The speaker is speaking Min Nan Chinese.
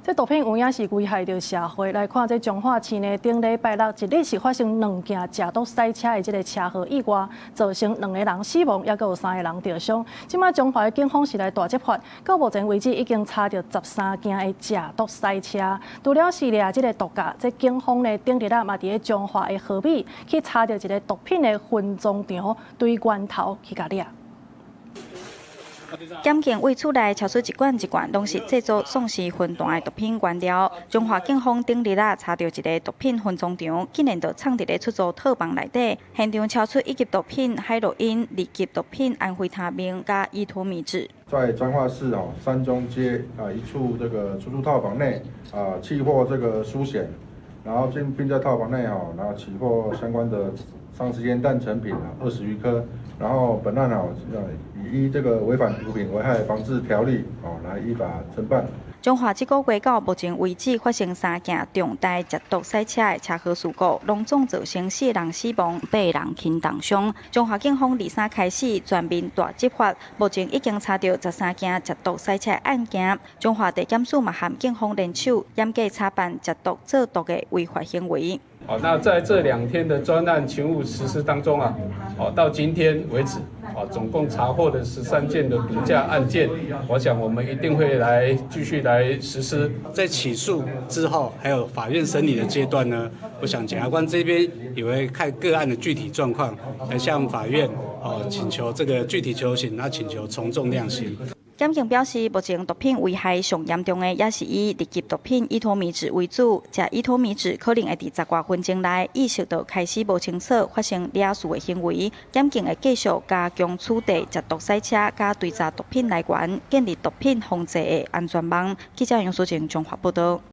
這毒品有影是危害著社會。來看這彰化市呢，頂禮拜六一日是發生兩件食毒賽車的這个車禍意外，造成兩个人死亡，抑閣有三个人著傷。這擺彰化的警方是來大執法，到目前為止已經查著13件的食毒賽車。除了是掠這个毒駕，這警方呢頂日仔嘛佇咧彰化的河尾去查著一个毒品的分裝場，對源頭去共掠。檢警對厝內搜出一罐一罐，攏是製作喪屍魂彈的毒品原料。彰化警方頂日仔查著一个毒品分裝場，竟然就藏佇咧出租套房內底。現場搜出一級毒品海洛因、二級毒品安非他命佮依托咪酯。在彰化市哦三中街啊一處這個出租套房內啊，緝獲這個蘇顯，然後並在套房內哦，然後起獲相關的喪屍煙彈成品啊20餘顆。然後本案哦，以依這個違反毒品危害防治條例哦來依法偵辦。彰化這个月到目前為止發生三件重大食毒賽車的車禍事故，攏總造成四人死亡、八人輕重傷。彰化警方二三開始全面大執法，目前已經查著13件食毒賽車案件。彰化地檢署嘛和警方聯手，嚴格查辦食毒製毒的違法行為。好，那在這兩天的專案勤務實施當中啊，哦，到今天為止，哦，總共查獲的13件的毒駕案件，我想我們一定會來繼續來實施。在起訴之後，還有法院審理的階段呢，我想檢察官這邊也會看個案的具體狀況，來向法院哦請求這個具體求刑，那請求從重量刑。檢警表示，目前毒品危害上嚴重的，也是以二級毒品依托咪酯為主。食依托咪酯可能會佇十外分鐘內意識就開始無清楚，發生掠事的行為。檢警會繼續加強取締食毒賽車，佮追查毒品來源，建立毒品防治的安全網。記者楊淑靜彰化報導。